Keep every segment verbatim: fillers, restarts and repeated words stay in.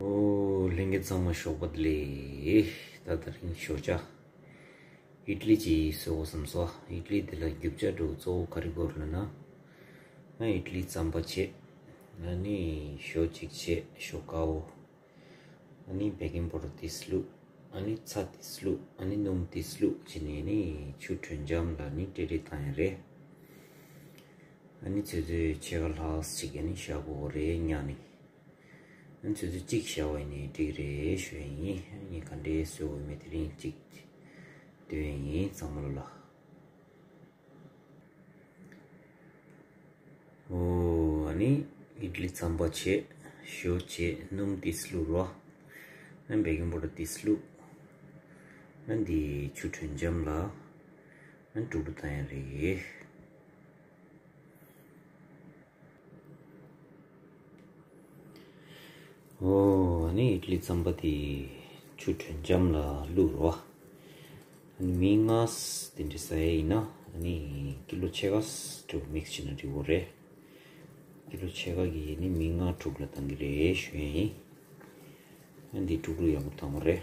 ཨོ། ལྷན་རྒྱས་ཚང་མ་ཞོགས་པ་བདེ་ལེགས། ད་དེ་རིང་ཞོགས་ཇ་ཨིད་ལི་ཅིག་བཟོ་དགོས་བསམ་སོང་། ཨིད་ལི་དེ་ལ་རྒྱུ་ཆ་འདྲ་བོ་གཙོ་བོ་ག་རེ་དགོས་ལབ་ན། ཨ་ཨིད་ལི་རྩམ་པ་བྱས། ཨ་ནི་ཞོ་གཅིག་བྱས། ཞོ་དཀར་པོ། ཨ་ནི་བེ་ཀིང་པའུ་ཌར་ཏོག་ཙམ་བླུགས། ཨ་ནི་ཚྭ་ཏོག་ཙམ་བླུགས། ཨ་ནི་སྣུམ་ཏོག་ཙམ་བླུགས་བྱས་ནས་ནི་ཆུ་དྲོན་འཇམ་ལ་ནི་བཀྲེས་བཀྲེས་བཏང་ཡ་རེད། ཨ་ནི་ཆུ་ཚོད་ཕྱེད་ཀ་ལྷག་ཅིག་ཨ་ནི་བཞག་དགོས་རེད་ཉར་ནས། ཨ་ནི་ཆུ་ཚོད་གཅིག་བཞག་པ་ཡིན་ནའི་འགྲིག་རེད་ཞུ་ཡ་ཡིན། ཨ་ནི་ག་འདྲས་བཟོ་དགོས་མིན་དེ་རིང་གཅིག་སྟོན་ཡ་ཡིན་ཚང་མ་ལ། ཨོ། ཨ་ནི་ཨིད་ལི་རྩམ་པ་བྱས། ཞོ་བྱས། སྣུམ་ཏོག་ཙམ་བླུགས་རོགས། ཨ་ནི་བེ་ཀིང་པའུ་ཌར་ཏོག་ཙམ་བླུགས། ཨ་ནི་འདི་ཆུ་དྲོན་འཇམ་ལ་ཨ་ནི་དཀྲུག་དཀྲུག་བཏང་ཡ་རེད། ཨོ། ཨ་ནི་ཨིད་ལི་རྩམ་པ་དེ་ཆུ་དྲོན་འཇམ་ལ་བླུགས་རོགས། ཨ་ནི་མི་ལྔ་དེ་འདྲ་ཟ་ཡ་ཡིན་ན་ཨ་ནི་ཀི་ལོ་ཕྱེད་ཀ་དྲུག་མིག་སི་བྱས་ན་འགྲིག་གི་རེད། ཀི་ལོ་ཕྱེད་ཀ་གི་ནི་མི་ལྔ་དྲུག་ལ་བཏང་གི་རེད་ཞུ་ཡ་ཡིན། ཨ་ནི་འདི་དཀྲུག་དཀྲུག་ཡག་པོ་བཏང་དགོས་རེད།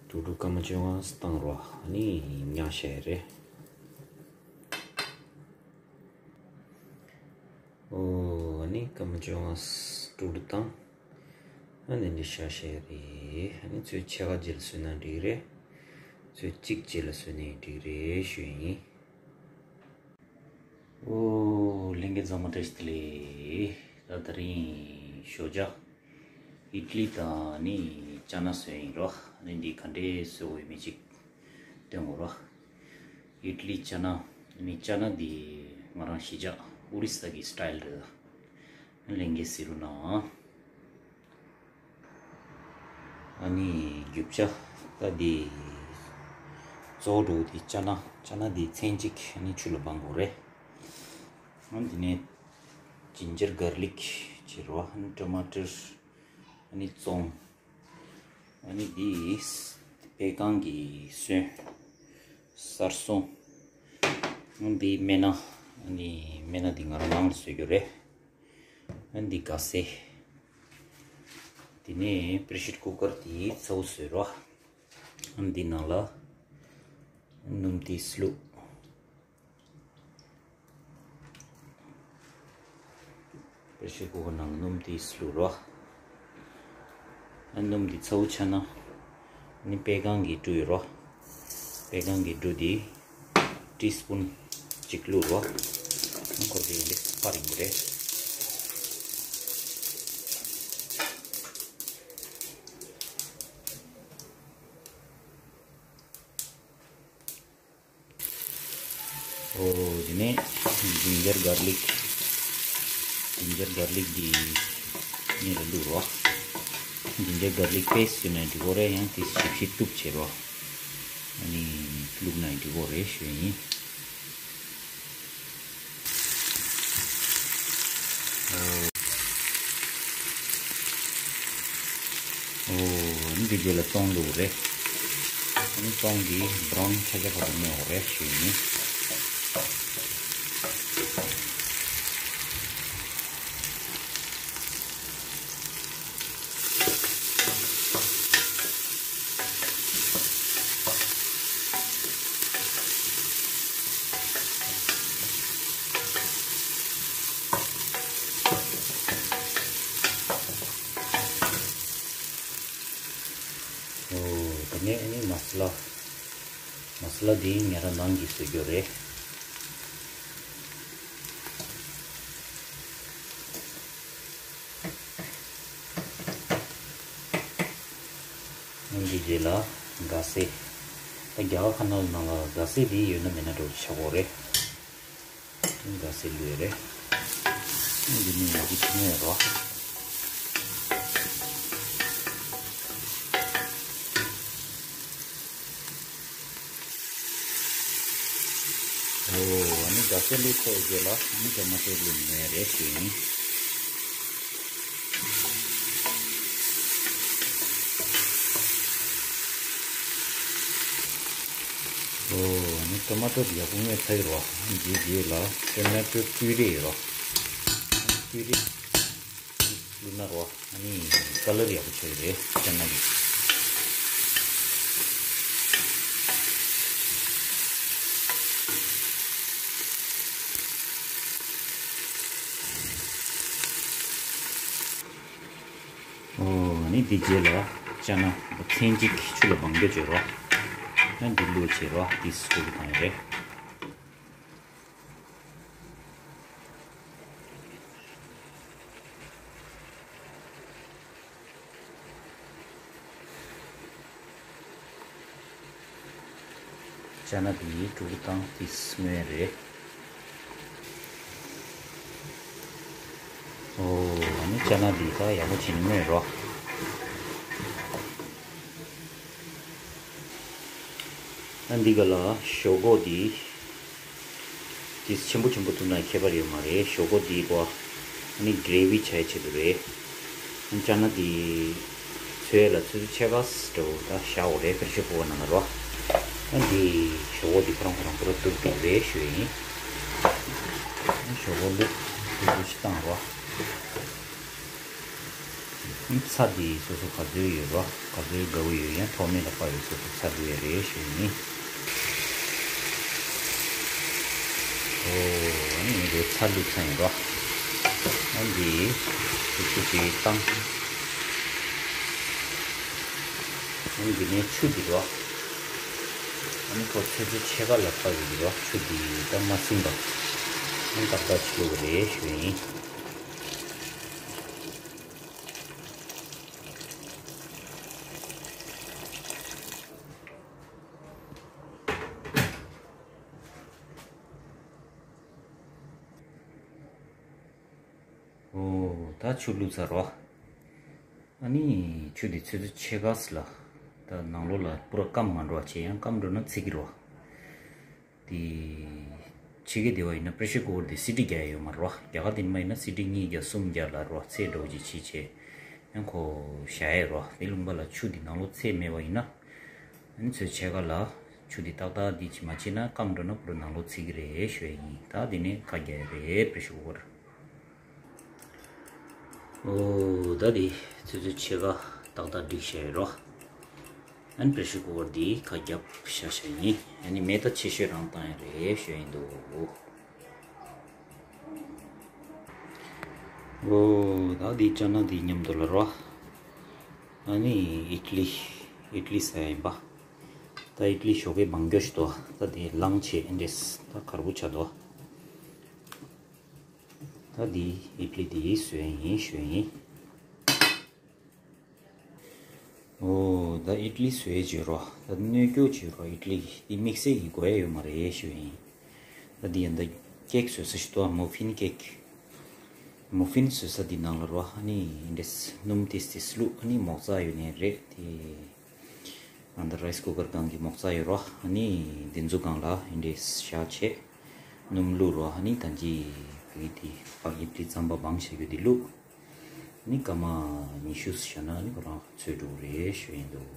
དཀྲུག་དཀྲུག་སྐར་མ་བཅོ་ལྔ་བཏང་རོགས། ཨ་ནི་ཉར་བཞག་ཡ་རེད། ཨོ། ཨ་ནི་སྐར་མ་བཅོ་ལྔ་དཀྲུག་དཀྲུག་བཏང་། ཨ་ནི་འདི་བཞག་བཞག་ཡ་རེད། ཨ་ནི་ཆུ་ཚོད་ཕྱེད་ཀ་རྗེས་ལ་བཟོས་ན་འགྲིག་རེད། ཆུ་ཚོད་གཅིག་རྗེས་ལ་བཟོས་ནའི་འགྲིག་རེད་ཞུ་ཡ་ཡིན། ཨོ། ལྷན་རྒྱས་ཚང་མ་བཀྲ་ཤིས་བདེ་ལེགས། ད་དེ་རིང་ཞོགས་ཇ་ཨིད་ལི་དང་ནི་ཅ་ན་བཟོས་ཡིན་རོ། ཨ་ནི་འདི་ག་འདྲས་བཟོ་དགོས་མིན་ཅིག་སྟོན་དགོས་རོ། ཨིད་ལི་ཅ་ན། ཨ་ནི་ཅ་ན་འདི་ང་རང་གཞིས་ཆགས་ཨོ་རི་ས་གི་སི་ཊའིལ་རེད། ལྷན་རྒྱས་གཟིགས་རོགས་གནང་། ཨ་ནི་རྒྱུ་ཆ་ད་འདི་གཙོ་བོ་འདྲ་བོ་འདི་ཅ་ན། ཅ་ན་འདི་ཚན་གཅིག་ཨ་ནི་ཆུ་ལ་སྦང་དགོས་རེད། ཨ་ནི་འདི་ནས་ཇིན་ཇར་གར་ལིག་བྱེད་རོགས། ཨ་ནི་ཊ་མ་ཊར། ཨ་ནི་བཙོང་། ཨ་ནི་འདི་པད་སྒང་གི་སོན། གསར་སོན། ཨ་ནི་འདི་སྨན་སྣ། ཨ་ནི་སྨན་སྣ་འདི་ང་རང་ནང་ལ་བཟོ་རྒྱུ་རེད། ཨ་ནི་འདི་སྒ་སེ། དེ་ནས་པེ་རེ་ཤར་ཀུ་ཀར་དེ་ཚ་བོ་བཟོས་རོགས། ཨ་ནི་འདི་ནང་ལ་སྣུམ་ཏོག་ཙམ་བླུགས། པེ་རེ་ཤར་ཀུ་ཀར་ནང་སྣུམ་ཏོག་ཙམ་བླུགས་རོགས། ཨ་ནི་སྣུམ་འདི་ཚ་བོ་ཆགས་ན། ཨ་ནི་པད་སྒང་གི་བཀྲུ་ཡོད་རོ། པད་སྒང་གི་བཀྲུ་འདི་ཊི་སི་པུན་གཅིག་བླུགས་རོ། ཨ་ནི་ཁོ་དེ་འདི་སྤར་ཡོང་གི་རེད། ཨོ། དེ་ནས་ཇིན་ཇར་གར་ལིག་ཇིན་ཇར་གར་ལིག་འདི་གཉིས་ལ་བླུགས་རོགས། ཇིན་ཇར་གར་ལིག་པེ་སི་ཊི་ཡོད་ན་འགྲིག་གི་རེད། ཡང་དེ་ཞིབ་ཞིབ་གཏུབ་བྱེད་རོགས། ཨ་ནི་བླུགས་ན་འགྲིག་གི་རེད་ཞུ་ཡ་ཡིན། ཨོ། འདི་རྗེས་ལ་བཙོང་བླུགས་རེད། ཨ་ནི་བཙོང་འདི་བྷ་རའུན་ཆ་ཆ་བར་དུ་མནན་དགོས་རེད་ཞུ་ཡ་ཡིན། ཨོ། དེ་ནས་ཨ་ནི་མ་ས་ལ། མ་ས་ལ་འདི་ཉེ་རང་ནང་གི་བཟོ་རྒྱུ་རེད། ཨ་ནི་འདི་རྗེས་ལ་སྒ་སེ། ད་རྒྱ་གར་ཁ་ནང་ལ་ནང་ལ་སྒ་སེ་འདི་ཡོད་ན་མེད་ན་འདྲ་བོ་ཆགས་ཀྱི་ཡོད་རེད། སྒ་སེ་བླུགས་ཡོད་རེད། ཨ་ནི་འདི་ནས་ཡག་པོ་ཅིག་མནན་རོགས། ཨོ། ཨ་ནི་སྒ་སེ་བླུགས་ཚར་བའི་རྗེས་ལ་ཨ་ནི་ཊ་མ་ཊར་བླུགས་ཉོ་ཡ་རེད་ཞུ་ཡ་ཡིན། ཨོ། ཨ་ནི་ཊ་མ་ཊར་ཡག་པོ་མནན་ཚར་ཡོད་རེད་བ། འདིའི་རྗེས་ལ་ཊ་མ་ཊར་པུ་རེ་ཡོད་རེད་བ། པུ་རེ། བླུགས་ན་རོ། ཨ་ནི་ཀ་ལར་ཡག་པོ་ཆགས་ཀྱི་རེད་ཅ་ན་གི། ཨོ་ཨ་ནི་འདི་རྗེས་ལ་ཅ་ན་ཚན་གཅིག་ཆུ་ལ་སྦང་རྒྱུ་བྱེད་རོ། ཨ་འདི་བླུགས་བྱེད་རོ། འདི་སུ་གི་གང་རེད། ཅ་ན་དེ་དཀྲུག་བཏང་དེ་སྨོས་རེད། ཨོ་ཨ་ནི་ཅ་ན་དེ་ད་ཡག་པོ་བྱས་ནས་སྨོས་རོགས། ཨ་འདི་ག་ལ་ཞོག་ཁོག་འདི། དེ་ཆེན་པོ་ཆེན་པོ་བཏུང་ན་ཁྱད་པར་ཡོད་མ་རེད། ཞོག་ཁོག་འདི་གོ། ཨ་ནི་གྷི་རེ་ཝི་བྱ་ཡི་ཆེད་དུ་རེད། ཨ་ཅ་ན་འདི་ཚོས་ལ་ཚོས་ཚོས་ཆེ་ག་འདྲ་བོ་ད་བཞག་འོ་རེད། ཕེར་ཤི་ཕུ་བ་ནང་ལ་རོ། ཨ་འདི་ཞོག་ཁོག་འདི་ཁོ་རང་ཁོ་རང་པུ་ར་བཏུག་འདུག་རེད་ཞུ་ཡིན། ཞོག་ཁོག་འདི་བཏུག་འདུག་ཤི་བཏང་རོ། ཚྭ་འདི་སོ་སོ་ག་ཚོད་ཡོད་རོ། ག་ཚོད་དགའ་བོ་ཡོད་ཡང་ཐོག་མེད་ལ་དཔག་པའི་སོ་སོ་ཚྭ་འདི་ཡོད་རེད་ཞུ་ཡིན། ཨོ་ཨ་ནི་ངས་རོ་ཚྭ་བླུགས་ཚར་ཡིན་རོ། ཨ་འདི་ཐུག་ཐུག་ཅིག་བཏང་། ཨ་ནི་འདི་ནས་ཆུ་འདི་རོ། ཨ་ནི་ཁོ་ཚོད་ཚོད་ཕྱེད་ཀ་ལ་ཕབ་ཡོད་རོ། ཆུ་འདི་ད་མ་ཟིན་པ། ཨ་ནི་ཏག་ཏག་ཆུ་བླུགས་རེད་ཞུ་ཡིན། ཨོ་ད་ཆུ་བླུགས་ཚར་རོ། ཨ་ནི་ཆུ་འདི་ཚོད་ཚོད་ཕྱེད་ཀ་ཙམ་ལ། ད་ནང་ལོགས་ལ་པུ་ར་སྐམ་མ་འགྲོ་བ་བྱས། ཡང་སྐམ་འགྲོ་ན་ཚིག་གི་རོ། དེ་ཕྱི་རྒྱལ་དེ་བ་ཡིན་ན་པེ་རེ་ཤར་ཀུ་ཀར་དེ་སི་ཊི་རྒྱག་ཡ་ཡོད་མ་རེད་བ། རྒྱ་གར་དེ་མ་ཡིན་ན་སི་ཊི་གཉིས་རྒྱག་གསུམ་རྒྱག་ལ་རེད་བ། ཚད་འདྲ་བོ་ཅིག་བྱེད་བྱས་ཡང་ཁོ་བཞག་ཡ་རེད་བ། དེ་ལུང་པ་ལ་ཆུ་དེ་ནང་ལོགས་ཚད་མེད་པ་ཡིན་ན། ཨ་ནི་ཚོད་ཕྱེད་ཀ་ལ་ཆུ་དེ་ཏག་ཏག་དེ་ཅིག་མ་བྱས་ན་སྐམ་འགྲོ་ན་པུ་ར་ནང་ལོགས་ཚིག་གི་རེད་ཞུ་ཡ་ཡིན། ད་དེ་ནས་ཁ་རྒྱག་ཡ་རེད་པེ་རེ་ཤར་ཀུ་ཀར། ཨོ་ད་དེ་ཚོད་ཚོད་ཕྱེད་ཀ་ཏག་ཏག་བསྒྲིགས་བཞག་ཡོད་རོ། ཨ་ནི་པེ་རེ་ཤར་ཀུ་ཀར་འདི་ཁ་རྒྱབ་བཞག་བཞག་ཡིན། ཨ་ནི་མེ་ད་ཆེ་ཤོས་རང་བཏང་ཡ་རེད་ཞུ་ཡིན་འདུག། ཨོ་ད་འདི་ཅ་ན་འདི་མཉམ་དུ་ལ་རོ། ཨ་ནི་ཨིཌ་ལི་ཨིཌ་ལི་ཟ་ཡ་ཡིན་པ། ད་ཨིཌ་ལི་ཞོགས་ཀས་སྦང་རྒྱུ་ཞིག་འདུག། ད་དེ་ལངས་བྱས་ཨེ་འདྲས་ད་གར་པོ་ཆགས་འདུག། ད་འདི་ཨིཌ་ལི་འདི་བཟོས་ཡིན་ཞུས་ཡིན། ཨོ་ད་ཨིཌ་ལི་བཟོས་བྱས་རོ། ད་སྣོད་སྐྱོ་བྱས་རོ། ཨིཌ་ལི་འདི་དམིགས་བསལ་གྱི་དགོས་ཡ་ཡོད་མ་རེད་ཞུས་ཡིན། ད་འདི་ཡང་ད་ཀེག་བཟོ་ས་ཞིག་འདུག། མོ་ཕིན་ཀེག། མོ་ཕིན་བཟོ་ས་འདི་ནང་ལ་རོ། ཨ་ནི་ཨེ་འདྲས་སྣུམ་ཏིས་ཏིས་བླུགས། ཨ་ནི་མོག་ཙ་ཡོད་ནའི་རེད་དེ། ང་ད་རའི་སི་ཀུ་ཀར་སྒང་གི་མོག་ཙ་ཡོད་རོ། ཨ་ནི་འདི་ཚོ་སྒང་ལ་ཨེ་འདྲས་བཞག་བྱས་སྣུམ་བླུགས་རོ། ཨ་ནི་ད་ཅི་བི་དེ་ཨིཌ་ལི་རྩམ་པ་སྦངས་བྱས་རྒྱུ་དེ་བླུགས། ཨ་ནི་སྐར་མ་ཉི་ཤུ་བཞག་ན་ཨ་ནི་ཁོ་རང་ཚོས་འགྲོ་གི་རེད་ཞུ་ཡིན་འདུག།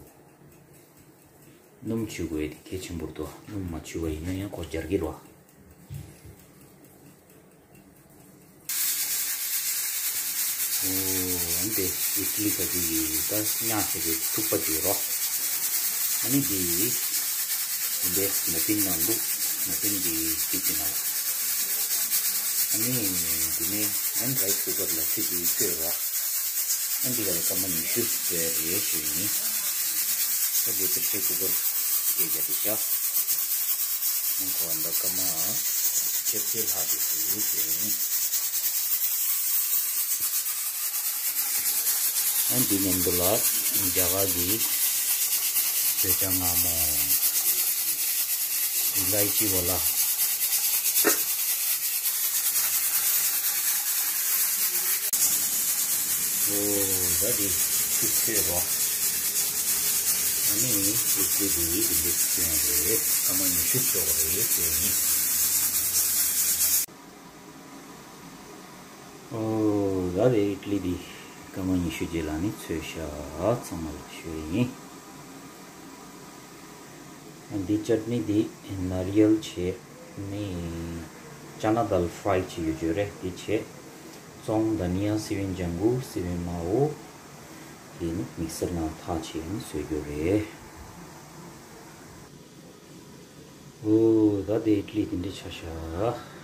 སྣུམ་བྱུག་དགོས་དེ་གལ་ཆེན་པོ་རེད་དོ། སྣུམ་མ་བྱུག་པ་ཡིན་ན་ཡང་ཁོ་འབྱར་གྱི་རེད་བ། ཨོ་ཨ་ནི་དེ་ཨིཌ་ལི་ག་ཅིག་གི་ད་ཉག་ཆེ་གི་ཐུག་པ་ཅིག་རོ། ཨ་ནི་དེ་འདི་མོ་ཕིན་ནང་བླུགས། མོ་ཕིན་གྱི་ཐིག་གི་ནང་། ཨ་ནི་དེ་ནས་ཨ་ནི་རའི་སི་ཀུ་ཀར་ལ་ཐིག་གི་བཀོད་རོ། ཨ་འདི་ག་ལ་སྐར་མ་ཉི་ཤུ་ཟེར་རེད་ཞུ་ཡིན། ཨ་འདི་པེ་རེ་ཤར་ཀུ་ཀར་སྐད་རྒྱག་དེ་བཞག། ཨ་ཁོ་འདི་སྐར་མ་ཕྱེད་ཕྱེད་ལྷག་དེ་ཞུ་ཡིན། ཨ་འདི་མཉམ་དུ་ལ་རྒྱ་གར་གྱི་བཟོས་བྱ་མངར་མོ། ཨི་ལའི་ཅི་བ་ལ། ཨོ་ད་དེ་ཆུ་ཚོད་རོ། ཨ་ནི་ཨིཌ་ལི་དེ་ཡིད་ཀྱི་འདེབས་སྐྱོན་རེད། སྐར་མ་ཉི་ཤུ་ཤོག་རེད་ཟེར་ནི། ཨོ་ད་དེ་ཨིཌ་ལི་དེ་སྐར་མ་ཉི་ཤུ་རྗེས་ལ་ནི་ཚོས་ཤ་ཚང་མ་ལ་ཤོད་ཡིན། འདི་ཅཊ་ནི་འདི་ནར་ཡལ་བྱས་ནི་ཅ་ན་དཱལ་ཕྲའི་བྱས་ཡོད་ཅོ་རེད། འདི་བྱས། ཙོང་དྷ་ནི་ཡ་སི་བན་ལྗང་གུ་སི་བན་དམར་པོ། དེ་ནི་མིག་སར་ནང་ཐག་བཅད་ནས་བཟོ་རྒྱུ་རེད། ཨོ་ད་དེ་ཨིཌ་ལི་དེ་འདྲ་ཆགས་ཤག